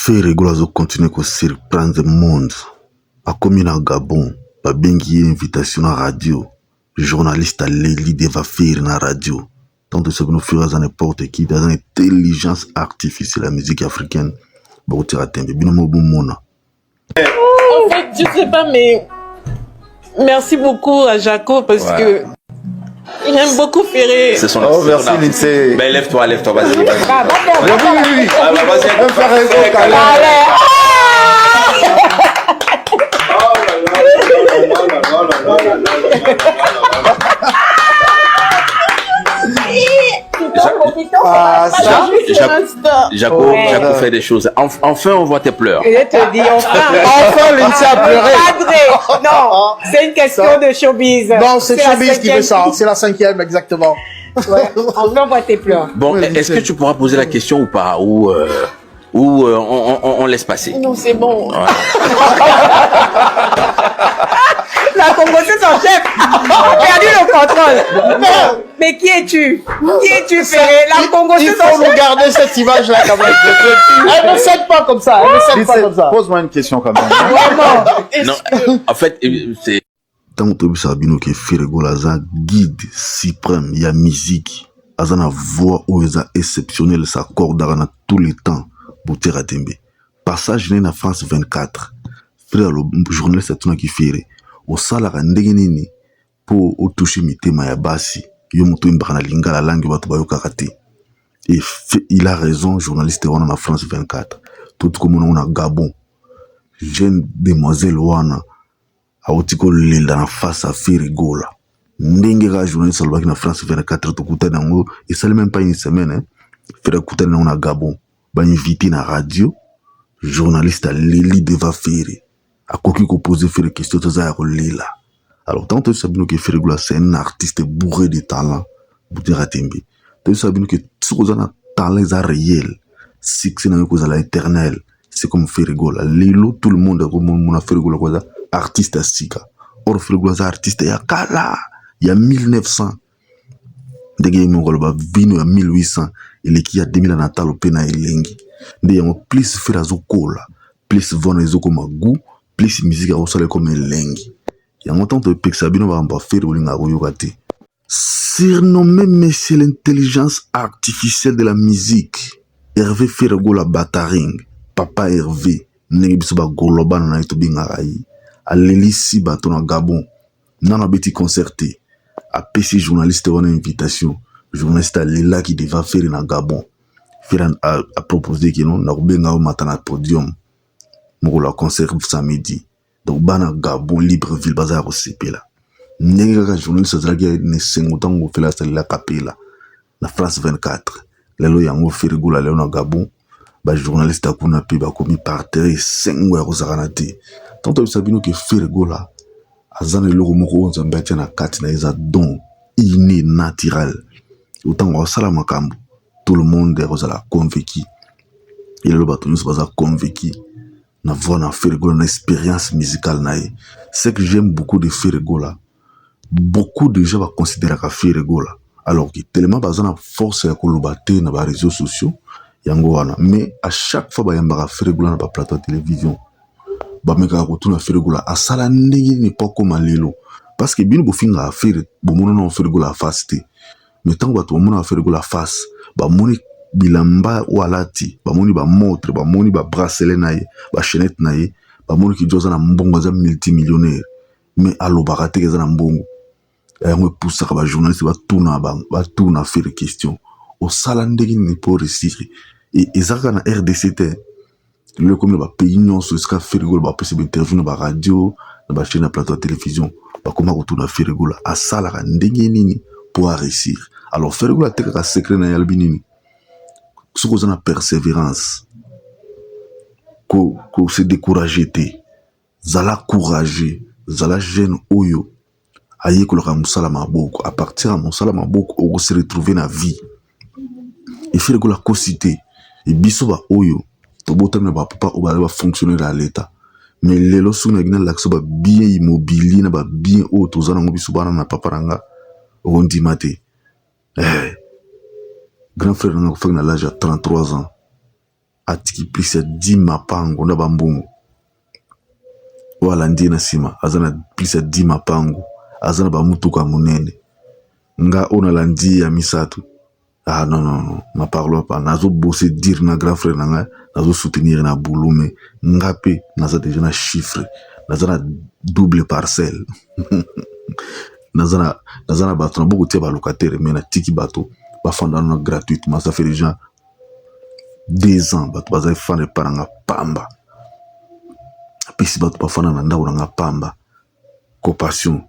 Ferre Gola azo continuer ko surprendre monde. Akomi na Gabon, babengi ye invitation na radio. Journaliste aleli devant Ferre na radio. Tant que bino Ferre aza n'importe qui, aza na intelligence artificielle ya musique africaine. Bokotira tembe bino mo bomona. En fait, je sais pas, mais merci beaucoup à Jaco parce que j'aime beaucoup Ferré. C'est son Oh, c'est merci, son artiste. Lindsay. Ben, lève-toi, lève-toi, vas-y. vas-y. Va, va faire, va Oui, faire. oui, oui. Ah, bah, vas-y, On va faire un gros câlin. Allez. Ah, ça. Jaco, Ouais. Jaco fait des choses. Enfin, on voit tes pleurs. Et je te dis, enfin. Enfin, Lindsay a pleuré. Padré. Non, c'est une question de showbiz. Non, c'est la Showbiz qui cinquième. veut ça. C'est la cinquième, exactement. Ouais. Enfin, on voit tes pleurs. Bon, Oui, est-ce Lindsay. que tu pourras poser la question ou pas? Ou on laisse passer? Non, c'est bon. Ouais. La Congolaise en chef a perdu le contrôle. Non. Mais qui es-tu? Qui es-tu, Ferré? La Il Congolaise en faut nous chef. garder cette image-là quand même. Elle ne cède pas comme ça. Elle ne cède pas comme ça. Pose-moi une question quand même. Vraiment. Non, en fait, c'est Ntango toyebisaka bino ke Ferre Gola aza guide suprême ya musique, aza na voix oyo eza exceptionnelle, s'accordaka na tous les temps. Botera tembe passage ne na France 24, Ferre journaliste atunaki Ferre: osalaka ndenge nini mpo otouche mitema ya basi, yo moto oyembaka na lingala, langue bato bayokaka te? Et il a raison, journaliste wana na France 24. Toti komona ngo na Gabon, jeune demoiselle wana awuti kolela na face ya Ferre Gola, ndenge kaka journaliste alobaki na France 24. Tokutani yango, esali même pas une semaine, hein. Ferre akutani yango na Gabon, bainvité na radio, journaliste aleli devant Ferre, akoki kopose Ferre question, toza ya kolela. Alors ntango toyebisa bino ke Ferre Gola, c'est un artiste bourré de talent, butera tembe. Toyebisa bino ke soki oza na talent eza réel, succès na yo kozala éternel. C'est comme Ferre Gola lelo, tout le monde akomona Ferre Gola koza artiste ya sika. Or Ferre Gola aza artiste ya kala, ya 1900. Ndenge ye moko aloba, vino ya 1800 eleki ya 2000 na talo mpe na elengi. Nde yango, plus Ferre azokola, plus vona ezokoma goût, plus musique akosala ekoma elengi. Yango ntango toyepekisa bino makambo ya Ferre, bolingaka koyoka te. Surnommé monsieur l'intelligence artificielle de la musique, Hervé Ferre Gola Bataring, papa Hervé, ndenge biso bagolo bana na ye tobengaka ye, alelisi bato na Gabon. Nano abeti concert te, apesi journaliste wana invitation, journaliste alelaki devant Ferre na Gabon. Ferre apropose ke non, nakobenga yo mata na podium mokolo ya concert samedi. Donc bana Gabon, Libreville, baza ya kosepela, ndenge kaka journaliste azalaki na esengo ntango Ferre asalela kapela na France 24. Lelo yango Ferre Gola lelo na Gabon, bajournaliste akuna mpe bakomi par terre, esengo ya kozakana te. Ntango toyebisa bino ke Ferre Gola aza na eloko moko oyo Nzambe atia na kati na ye, eza don inné, naturel. Ntango asala makambo, tout le monde akozala convaincu. Elelo bato nyonso baza convaincu na voix na Ferre Gola, na expérience musicale na ye. Ce que j'aime beaucoup de Ferre Gola, beaucoup de gens baconsidéraka Ferre Gola, alors que tellement baza na force ya koloba te na baréseaux sociaux, yango wana. Mais à chaque fois bayambaka Ferre Gola na baplateau ya télévision, bamekaka kotuna Ferre Gola asala ndenge nini mpo akóma lelo, parce que bino bofingaka Ferre, bomona na Ferre Gola face te. Mais ntango bato bamonaka Ferre Gola face, bamoni bilamba oyo alati, bamoni bamontre, bamoni babracelet na ye, bachaînette na ye, bamoni kijo aza na mbongo, aza multimillionnaire, mais alobaka te eza na mbongo. Yango epusaka bajournaliste batuna, batuna Ferre question: osala ndenge nini mpo réussir? Eza kaka na RDC te, lelo ekomi na bapays nyonso. Esika Ferre Gola bapesa bainterview na baradio, na bachaîne, na plateau ya télévision, bakoma kotuna Ferre Gola asalaka ndenge nini mpo aréussir. Alors Ferre Gola atekaka secret na ye, alobi nini? Soki oza na persévérance, ko se décourager te, zala courageux, zala jeune oyo ayekolaka mosala maboko. À partir ya mosala maboko, okose retrouver na vie. E Ferre Gola akosi te. E biso baoyo tobotami na bapapa oyo bazali bafonctionnaire ya l'État, mais lelo soki nalingi nalakisa babien immobilier na babien oyo toza nango, biso bana na papa na nga, okondima te. Grand frère nanga akufaki na l'âge ya 33 ans. Atiki plus ya 10 mapango na bambongo. Oyo alandi ye na nsima aza na plus ya 10 mapango, aza na bamutuka monene. Nga oyo nalandi ye ya misato, ah non non non, n'en parlons pas. Nazo bosser dire na grand frère na ngai, nazo soutenir na boulot, mais nga pe naza déjà na chiffre, naza na double parcelle. Naza na bato na bokotia ba locataire, mais natiki bato bafanda na gratuitement. Ça fait déjà 2 ans bato bazali fanda epa na nga pamba. Apesi bato bafanda na ndako na nga pamba. Compassion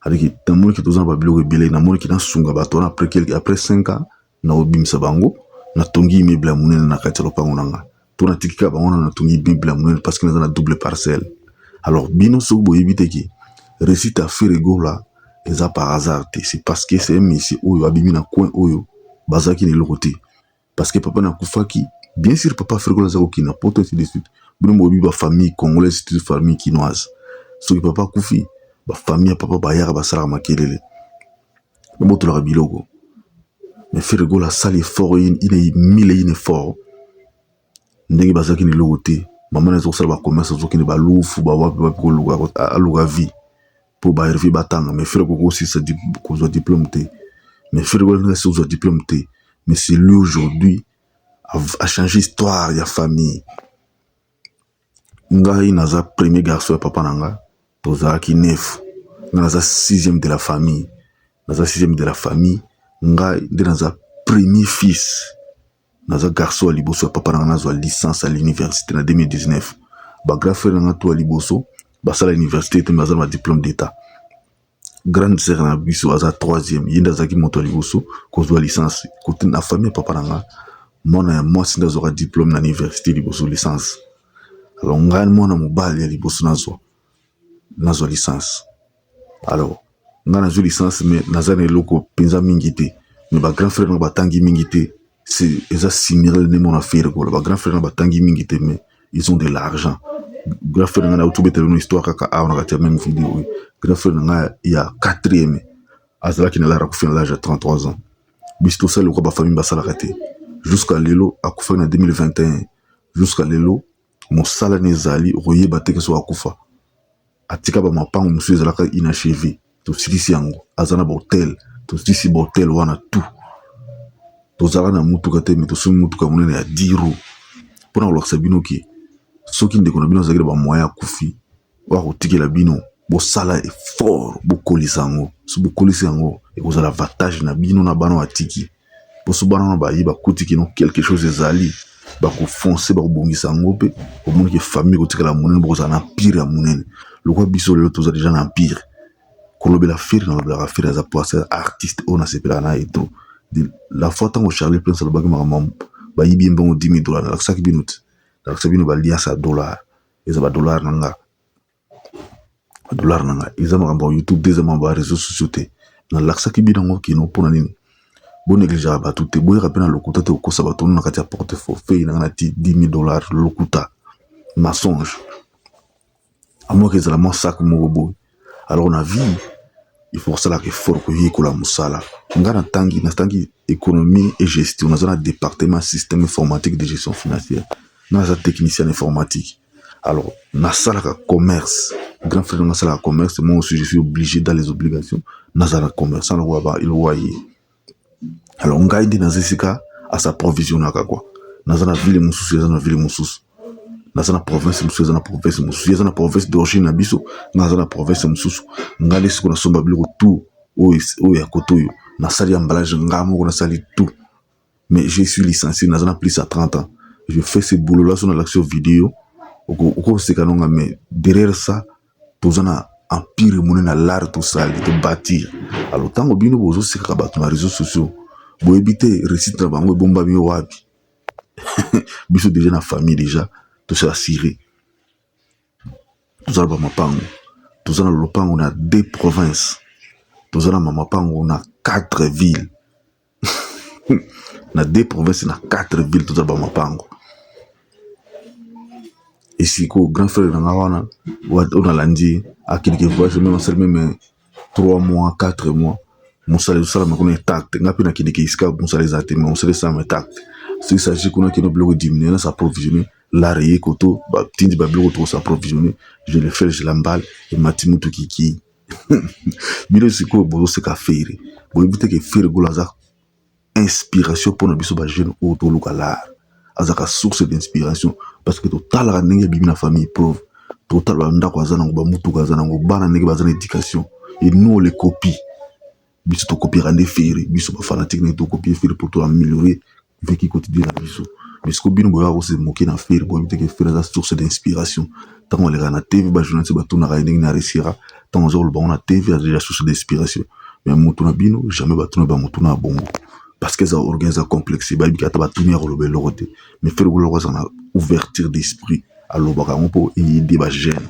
aleki, namoniki toza na babiloko ebele, namoniki nasunga bato wana. Après 5 ans nakobimisa bango, natongi immeuble ya monene na kati ya lopango na nga, to natiki kaka bango wana, natongi immeuble ya monene parce que naza na double parcelle. Alors bino soki boyebi te ke réussite ya Ferre Gola eza par hasard te, c'est parce que c'est un monsieur oyo abimi na coin oyo bazalaki na eloko te, parce que papa nakufaki. Bien sûr, papa Ferre Gola aza kokina poto, ainsi de suite. Bino boyebi bafamille congolaise, surtout famille kinoise, soki papa akufi, bafamille ya papa bayaka, basalaka makelele, babotolaka biloko. Mais Ferre Gola asali effort, ine mille ine effort. Ndenge bazalaki na eloko te, mama na azokosala bacommerce, azokende balufu, bawapi wapi, koluka aluka vie mpo baherve batanga. Mais Ferre kokosilisa kozwa diplôme te. Mais Ferre Gola ndenge asi kozwa diplôme te, mais c'est lui aujourd'hui a changé histoire ya famille. Ngai naza premier garçon ya papa na nga, tozalaki neuf. Ngai naza sixième de la famille, naza sixième de la famille. Ngai nde naza premier fils, naza garçon ya liboso ya papa na nga nazwa licence à l'université na 2019. Bagrand frère na nga to ya liboso basala université te, mais baza na badiplôme d'état. Grande sœur na biso aza troisième, ye nde azalaki moto ya liboso kozwa licence. Kote na famille ya papa na nga, mwana ya mwasi nde azwaka diplôme na université liboso, licence. Alors ngai mwana mobali ya liboso nazwa licence. Alors ngai nazwi licence, mais naza na eloko mpenza mingi te, mais bagrand frère na batangi mingi te. Eza similaire nde mona Ferre Gola. Bagrand frère na batangi mingi te, mais ils ont de l'argent. Grand frère na ngai, nauti obetela bino histoire kaka awa na kati ya même vidéo oyo. Grand frère na ngai ya quatrième azalaki na lara, akufi na l'âge ya 33 ans. Biso tosala lokola bafamille basalaka te. Jusqu'à lelo, akufaki na 2021, jusqu'à lelo mosala na ezali, okoyeba te soki akufa. Atika bamapango mosusu ezalaka inachevé, tosilisi yango. Aza na bahotel, tosilisi bahotel wana tout. Tozalaka na mutuka te, mais tosombi mutuka monene ya 10 roues mpona kolakisa bino ke soki ndeko na bino azalaki na bamoyen, akufi, oyo akotikela bino, bosala effort bokolisa yango. So bokolisi yango, ekozala avantage na bino na bana atiki. Mposo bana wana baye bakuti kino quelque chose ezali, bakofonce, bakobongisa yango mpe omoni ke famille ekotikala monene, bokozala na empire ya monene lokola biso lelo toza déjà na empire. Kolobela Ferre, nalobelaka Ferre aza po asa artiste oyo nasepelaka na ye trop. La fois ntango Charlie Prince alobaki makambo bayibi ye mbongo 10 000 dollars, nalakisaki bino te, nalakisa bino baliasa ya dollar, eza badollar na nga, badollar na nga. Eza makambo ya YouTube te, eza makambo ya réseaux sociaux te. Nalakisaki bino yango kino mpona nini? Bonégligeaka bato te, boyaka mpe na lokuta te, kokosa bato na kati ya portefeuille na nga na ti 10 000 dollars. Lokuta, mensonge. Amoki ezala mwa sac moko boye. Alors na vie il faut kosalaka effort, koyekola mosala. Nga natangi économie et gestion, naza na département système informatique de gestion financière, nga naza technicien informatique. Alors nasalaka commerce, grand frère nga asalaka commerce, moi aussi je suis obligé dans les obligations, nazala commerçant lokola lokola ye. Alors ngai nde naza esika as'approvisionnaka quoi. Naza na ville mosusu, eza na ville mosusu, naza na province mosusu, eza na province mosusu, eza na province d'origine na biso, nga aza na province mosusu. Ngai nde sikoyo nasomba biloko tout oyo ya kote oyo, nasali emballage nga moko, nasali tout. Mais je suis licencié, naza na plus à 30 ans, je fais ce boulot là. So nalakisi yo vidéo, okoseka nonga, mais derrière ça toza na empire monene na l'art tosali, tobâtir. Alors ntango bino bozosekaka bato na réseaux sociaux, boyebi te réussite na bango ebombami wapi. Biso déjà na famille déjà tosi assuré, toza na bamapango, toza na lopango na deux provinces, toza na mamapango na quatre villes, na deux provinces, na quatre villes toza na bamapango. Esiko grand frère na nga wana oyo nalandi akendeke voyage, même asali même 3 mois, 4 mois, mosala ezosalama kuna intact. Nga mpe nakendeke esika mosala eza te, mais mosala esalama intact. Soki s'agit kuna kino biloko diminuer, na s'approvisionner lare ye koto batindi babiloko, toko s'approvisionner, je le fais, je l'emballe, emati mutuki kii. Bino sikoyo bozoseka Ferre, boyebi te ke Ferre Gola aza inspiration mpona biso bajeune oyo toluka l'art. Azalaka source d'inspiration parce que totalaka ndenge ebimi na famille pauvre, totala bandako aza nango, bamutuka aza nango, bana ndenge baza na éducation, et nous on les copie. Biso tokopiaka nde Ferre, biso bafanatique ndenge tokopie Ferre pour toaméliorer vécu quotidien na biso. Mais sikoyo bino boyaka kose moke na Ferre, boyebi te ke Ferre aza source d'inspiration. Ntango alekaka na TV, bajournaliste batunaka ye ndenge na resira. Ntango aza koloba ngo na TV, aza déjà source d'inspiration. Mais motu na bino, jamais batuna bamotuna ya bongo parce que eza orgueil, eza complexe. Bayebi ata batuni ya koloba eloko te. Mais Ferre Gola aza na ouverture d'esprit, alobaka yango mpo eyede bajeune.